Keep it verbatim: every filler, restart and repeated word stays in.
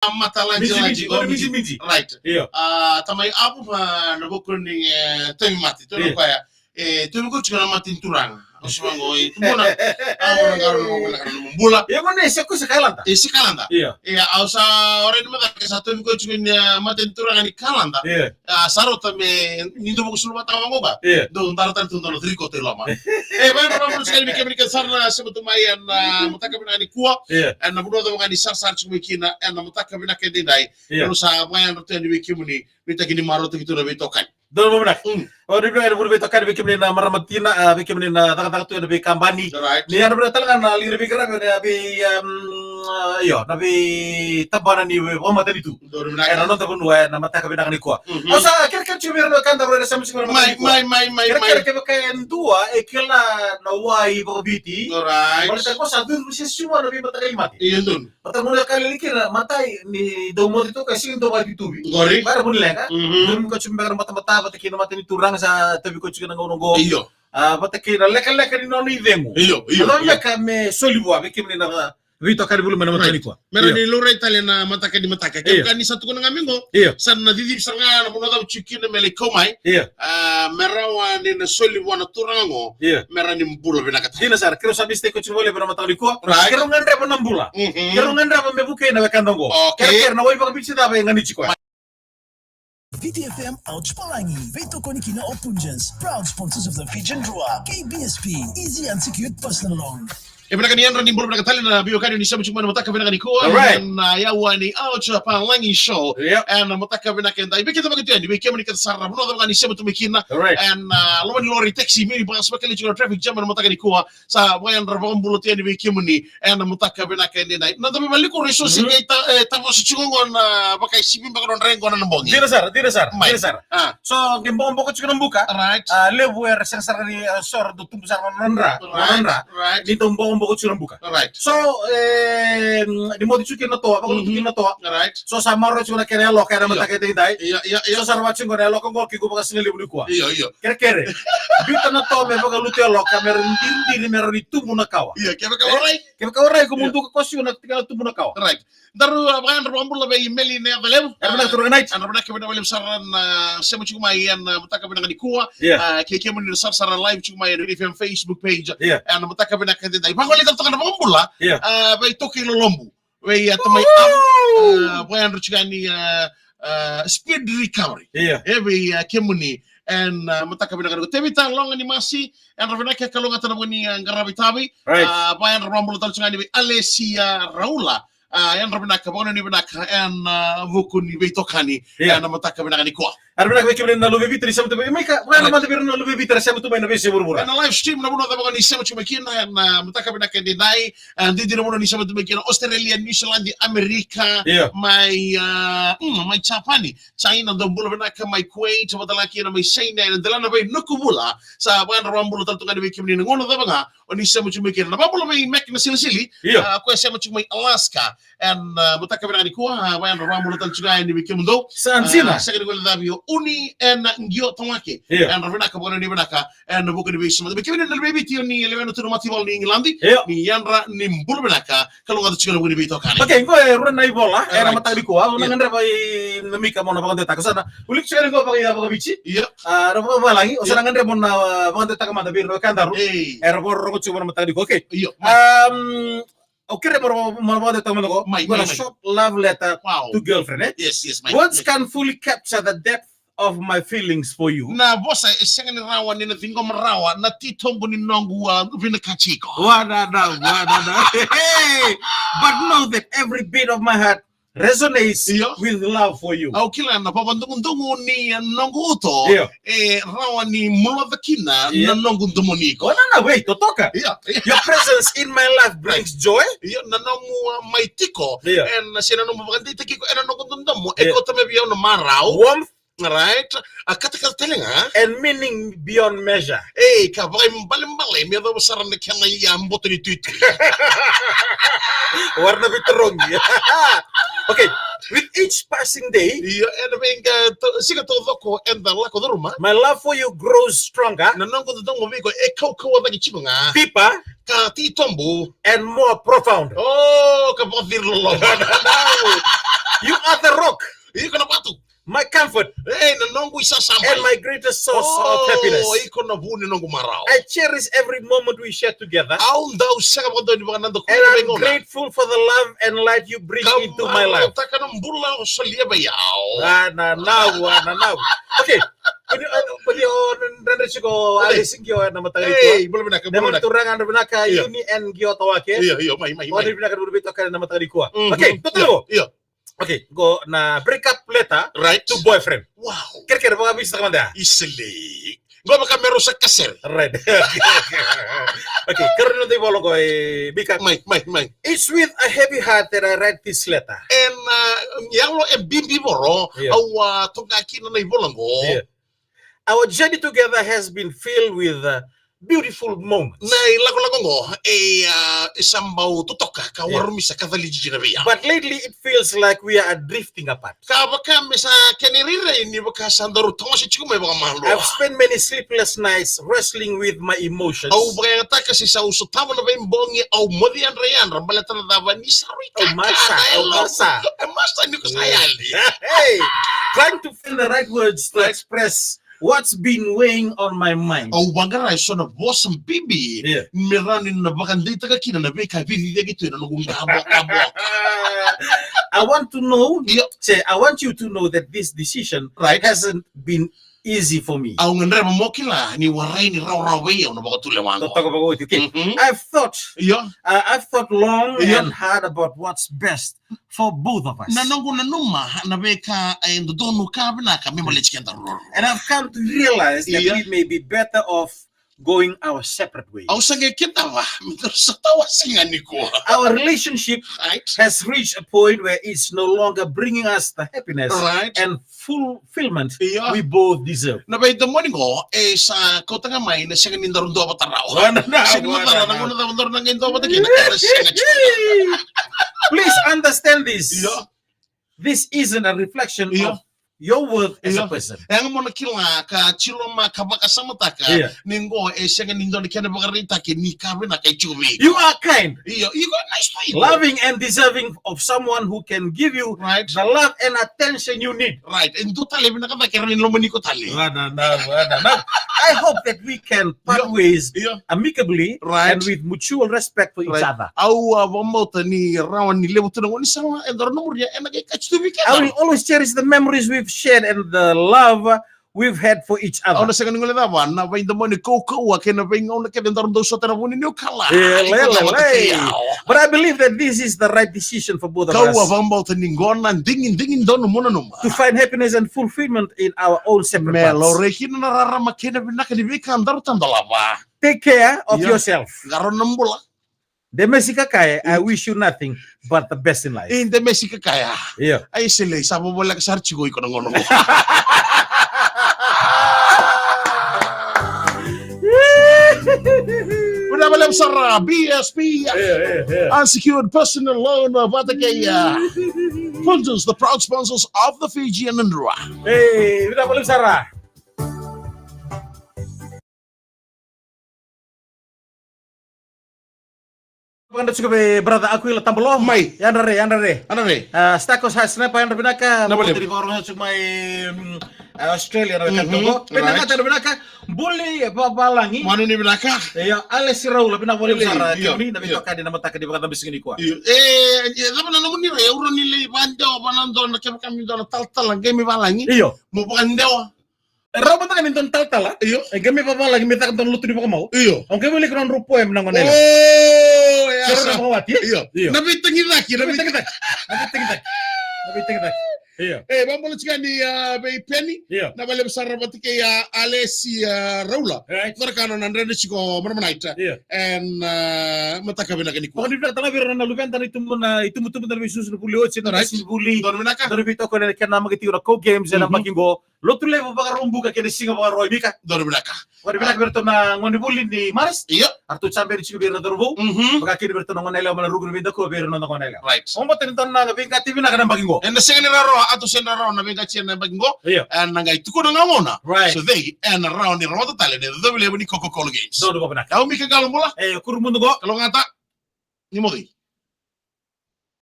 A, mata laji, laji, midimidi, o, midimidi. Right. Io. A, tamai Apu, a, na vuku ni, e, tauvimate, tu na, io, koya. E, tu vei koya tiko na mata ni turaga. Au sa vaqo, e, tu vua na, a, vua na qaro, vua na qaro na bula. Io, gone, se koya se Kalada. E, se Kalada. Io. E, au sa, o ira ni mata, sa tu vei koya tiko na, e, mata ni turaga ni Kalada. Io. A, sa rauta me, ni dou vuku sulu vata vaqo ga. Io. Dou dara tale tu dou na three quarter i loma. E, vaya na vabula tiko ni kemuni kece sara na sema tu mai ena, a, mataka vinaka nikua. Io. Ena vanua cava ga ni sarasara tiko mai kina, ena mataka vinaka edaidai. Io. Ena sa vaya na tu yani vei kemuni, veitaki ni marautaki tu na veitokani. Dou na vabula. Mm. O, ni vinaka, ni vabula veitokani vei kemuni na marama tina, a, vei kemuni na cakacaka tu ena veikabani. Right. Ni yadra vinaka tale ga na liga ni veiqaravi, na vei, um, a, io, na veitabana ni vakamatanitu. Dou na vinaka. Ena noda vanua, ena mataka vinaka nikua. Mhm. Au sa kerekere tiko vei ira na wekada era sema tiko mai, mai, mai, mai, mai. Kerekere kevaka e dua e kila na wai vakaviti. Right. Baleta ko sa curu se sua na veimataqali mate. Io, donu. Baleta gona ka lili kina, matai ni dau moce toka, sega ni dau vakatutuvi. Qori. Bara vuni leqa. Mhm. Dau muka tiko beka na matamata, vata kei na mata ni turaga sa tavi koya tiko na gauna qo. Io. A, vata kei na lekaleka ni nona icegu. Io, io, io. Beka me soli vua vei kemuni na veitokani vuli mai na mataka nikua. Right. Me ra, io, ni laurai tale na mataka ni mataka. Io. Kevaka ni sa tukuna ga mai qo. Io. Sa na cicivi sara ga na vanua cava tiko kina me lai kau mai. Io. A, me rawa ni na soli vua na turaga qo. Io. Me rawa ni bula vinaka tale. Dina sara, keirau sa mistake koya tiko vakalevu na mataka nikua. Right. Keirau gadreva na bula. Mhm. Keirau gadreva me vukei na wekada qo. Okay. Kerekere na wai vakaviti cava e ganiti koya. Viti F M Ouch Palagi, veitokoni kina o Punjas, proud sponsors of the Fijian Drua, K B S P, easy unsecured personal loan. E vinaka ni yadra, ni bula vinaka tale na veiwekani ni sema tiko mai na mataka vinaka nikua. All right. Ena, a, yawa ni Ouch Palagi Show. Yep. Ena mataka vinaka edai. Vei keda vakatani, vei kemuni kece sara, vanua cava ga ni sema tu mai kina. All right. Ena, a, loma ni lori, taxi, minibus, vakalevu tiko na traffic jam ena mataka nikua. Sa vakayadra vakabula tu yani vei kemuni ena mataka vinaka edaidai. Na dau veivalikuri so se, mhm, qai ta-, e, tavosa tiko qo na vakaisivi beka nodra yaqona na bogi. Dina sara, dina sara, mai, dina sara. A. So qai bokoboko tiko na buka. Right. A, levu era sega sara ni, e, so ra dau tubu sara na nodra. Right, nodra. Right. Ni dau bokoboko tiko na buka. Right. So, e, ni moce tiko kina na toa, vakalutu, mhm, kina na toa. Right. So sa maroroya tiko na kena yaloka ena, io, mataka edaidai. Io, io, io. So sa ra vaka tiko na yaloka qo, ke qo vakasigalevu nikua. Io, io. Kerekere. Biuta na toa me vakalutu yaloka, me ra diri, diri, me rawa ni tubu na kawa. Io, kevaka warai. Kevaka warai, ko, io, muduka ko siwa na tikina tubu na kawa. Right. Daru, a, vakayadra vakabula vei Meli Nayacalevu. Yadra vinaka turaga Nait. Yadra vinaka, vinaka vakalevu sara na, a, sema tiko mai ena, a, mataka vinaka nikua. Io. A, kei kemuni na sarasara live tiko mai ena Viti F M Facebook page. Io. Ena mataka vinaka edaidai. Vakagoleka toka na vakabula. Io. A, vei Toka i Lolobu. Vei, a, tamai Apu, a, vakayadra tiko yani, a, a, speed recovery. Io. E vei, a, kemuni ena, a, mataka vinaka nikua. Tevita Loga ni Masi, yadra vinaka, kalougata na vuku ni, a, qaravi tavi. Right. A, vakayadra vakabula tale tiko yani vei Alesia Raula. A, yadra vinaka, vakanuinui vinaka ena, a, vuku ni veitokani. Io. Ena mataka vinaka nikua. Yadra vinaka vei kemuni na Luve i Viti ni sema tu mai. Mai ka, vaka, right, mada vei ira na Luve i Viti era sema tu mai na veiyasai vuravura. Ena live stream na vanua cava ga ni sema tiko mai kina, ena, a, mataka vinaka edaidai. A, didi na vanua ni sema tu mai kina, Australia, New Zealand, Amerika, io, mai, a, mm, mai Japani, China, dou bula vinaka, mai Kuwait, vata kina mai China, ena delana vei Nukuvula. Sa vakayadra vakabula tale tu ga yani vei kemuni na gauna cava ga o ni sema tiko mai kina. Na vakabula vei Mac na Silisili, io, a, koya sema tiko mai Alaska. Ena, a, mataka vinaka nikua, a, vakayadra vakabula tale tiko yani vei kemudou. Sa dina. A, sega ni guilecavi o Uni ena Qio Tawake. Io. Yadra vinaka, vakanuinui vinaka ena vuku ni veisema. Vei kemuni na Luve i Viti o ni lewena tu na mataivalu ni Igiladi. Io. Ni yadra, ni bula vinaka, kalougata tiko na vuku ni veitokani. Okay, qo e rua na ivola ena mataka nikua. Right. Au na gadreva i Namika mo na vakadewataka. Sa na wilika tiko yani qo vaka, a, vakaviti. Io. A, na vakavalagi, o sa na gadreva mo na, a, vakadewataka mada vei ira na wekadaru. Ei. Era vakarorogo tiko ena mataka nikua. Okay. Io. Um, okay, mo na, mo na vakadewataka mada qo. Mai, mai, mai. Got a short love letter, wow, to girlfriend, eh? Yes, yes, mai. Words can't fully capture the depth of my feelings for you. Na vosa e sega ni rawa ni na ciqoma rawa na titobu ni noqu, a, vinakati iko. Wa na na, wa na na. Hey, but know that every beat of my heart resonates, io, with love for you. Au kila na vavadogodogo ni, a, noqu uto. Io. E rawa ni muloca kina, io, na noqu domoni iko. Wa na na, wait, totoka. Io, io. Your presence in my life brings joy. Io, na nomu, a, mai tiko. Io. Ena, se na nomu vakadeitaki iko ena noqu dodomo. Io. E kauta mai vei au na marau. Warmth. Right. A katakata tale ga. And meaning beyond measure. Ei, ka vakaibalebale me yacova sara na kena ia boto ni tuitui. Wa na veitarogi. Okay, with Each passing day, io, ena veiga to-, siga taucoko eda lako curuma. My love for you grows stronger. Na noqu dodomo vei iko e kaukauwa cake tiko ga. Deeper. Ka titobu. And more profound. O, ka vakaciri loloma. You are the rock. Iko na vatu. My comfort. Ei, na noqu isasama. And my greatest source of happiness. O, iko na vu ni noqu marau. I cherish every moment we share together. Au dau sega vakadua ni vakanadakuya na veigauna. And I'm grateful for the love and light you bring into my life. Ka marautaka na bula o solia vei au. A, na nau, a, na nau. Okay. Koni, a, koni o, na, na, na, siko, okay. Alice qio ena mataka nikua. Ei, bula vinaka, bula vinaka. Turaga, na vinaka, io. Yuni and qio tawake. Io, io, mai, mai, mai. O ni vinaka, na vinaka, na mataka nikua. Mhm. Okay, io, io. Okay, qo na break up letter, right, to boyfriend. Wow. Kerekere, vakavisitakana mada. Isele. Qo vaka me rau sa kasere. Right. Okay, karua ni noda ivola qo, e, Mika. Mai, mai, mai. It's with a heavy heart that I write this letter. Ena, um, yalo e bibi voro, io, au a toqa kina na ivola qo. Io. Our journey together has been filled with, uh, beautiful moments. Na ilakolako qo, e, a, e sa bau totoka, ka, io, warumisa, ka cali jijina vei au. But lately it feels like we are drifting apart. Ka vaka me sa kena irairai ni vaka sa daru toso tiko mai vakamalua. I've spent many sleepless nights wrestling with my emotions. Au vakayagataka se sa au sotava na veibogi au moce yadrayadra baleta na cava ni sa rui. Oh, masa, oh, masa. E masa ni ko sa yali. Hey, trying to find the right words to, right, express what's been weighing on my mind. Au vaqara eso na vosa bibi, yeah, me rawa ni na vakadeitaka kina na veika e ciciyaki tu ena noqu qavo, qavo. I want to know, yeah, say, I want you to know that this decision, right, hasn't been easy for me. Au gadreva mo kila ni warai ni rawarawa vei au na vakatulewa qo. Totoka vakaoti, okay. Mhm. I've thought, yeah, uh, I've thought long, yeah, and hard about what's best for both of us. Na noqu nanuma na veika e dodonu ka vinaka me baleti kedaru. And I've come to realize that, yeah, we may be better off going our separate ways. Au sa qai kidava me daru sa tawase ga nikua. Our relationship, right, has reached a point where it's no longer bringing us the happiness, right, and fulfillment, yeah, we both deserve. Na veidomoni qo e sa kauta ga mai na sega ni daru duavata rawa. Wana na, sega ni wana macala na, na gauna cava daru na qai duavata kina, era sega tiko. Please understand this. Yeah. This isn't a reflection, yeah, of your worth as a, yeah, person. E yaga mo na kila ka tiloma ka vakasamataka, yeah, ni qo e sega ni dua na kena vakaraitaki ni ka vinaka e tiko vei iko. You are kind. Io, iko e nice tu iko. Loving and deserving of someone who can give you, right, the love and attention you need. Right. E dua tale e vinaka cake e rawa ni lomani iko tale. Wana na, wana na. I hope that we can part, yeah, ways, yeah, amicably, right, and with mutual respect for each, right, other. Au a vakabauta ni rawa ni levu tu na gaunisala e daru na muria ena qai kaci tu vei kedaru. I will always cherish the memories we've shared and the love we've had for each other. Au na sega ni guilecava na veidomoni kaukauwa kei na veigauna kece daru dau sota ena Vuniwai Kala. E, lele, lele. But I believe that this is the right decision for both of us. Kau a vakabauta ni qo na digidigi donu mo nanuma. To find happiness and fulfillment in our own separate paths. Me laurai kina na rarama kei na vinaka ni veika daru tadolava. Take care of, yeah, yourself. Qarauna na bula. Demesi Kakaya, I wish you nothing but the best in life. I Demesi Kakaya. Io. Ai, Sele, sa vovoleka sara tiko iko na gauna qo. Vinaka vakalevu sara, B S P. Io, io, io. Unsecured personal loan, uh, vata kei, uh, sponsors, the proud sponsors of the Fijian Drua. Ei, vinaka vakalevu sara. Vakadra tiko vei brother Aquila Tabalo. Mai. Yadra re, yadra re. Yadra re. Ah, Stakos High Sniper, yadra vinaka. Na vale. Mo tiko mai, mm, ah, Australia, na vinaka. Mhm. Toko. Vinaka, right. Yadra vinaka. Buli Vavalagi. Manu ni vinaka. Io, Alice Raula, vinaka vakalevu sara. Io, tiko ni na, io, veitokani na mataka ni vakacabe siga nikua. Io. E, e, cava na nomuni rai, au rawa ni lai vakadewa vua na dua na, kevaka me dua na talatala qai mai valagi. Io. Mo vakadewa. E rawa mada ga ni dua na talatala. Io. E qai mai vavalagi me caka dua na lotu ni vakamau. Io. Au qai wilika na nodrau poem na gone yalewa. O, ya sa. Keirau na vakawati, e? Io. Io. Na veitagicaki, na veitagicaki. Na veitagicaki. Na veitagicaki. Io. E, vakabula tiko yani, a, vei Peni. Io. Na vakalevu sara vata kei, a, Alesi, a, Raula. Right. Varakano na Dredre Tiko Manamanite. Io. Ena, a, mataka vinaka nikua. Vakavinavinaka tale vei ira na luveda na itubu, na itubutubu, na veisusu, na vuli oti, na, right, veisusu vuli. Donu vinaka. Donu vinaka tiko na kena namaki tiko na Kou Games ena, mhm, yabaki qo. Lotulevu Vakaraubuka kei na Siga Vakarauwai, Mika. Donu vinaka. Vakavinavinaka vei iratou na gonevuli ni Maris. Io. Eratou sa bera ni tiko vei ira na cauravou. Mhm. Vakakina vei iratou na goneyalewa mai na ruku ni veidakua vei ira na noda goneyalewa. Right. Oqo mada na noda veiqati vinaka ena yabaki qo. Ena sega ni rawarawa, eratou sega ni rawarawa na veiqati ena yabaki qo. Io. Ena qai tukuna ga qo na. Right. So they, ena rawa ni rawata tale na icocovi levu ni Coca-Cola Games. Donu vakavinavinaka. Au Mika Qalo, bula. E, kuru mudu qo. Kalougata. Ni moci.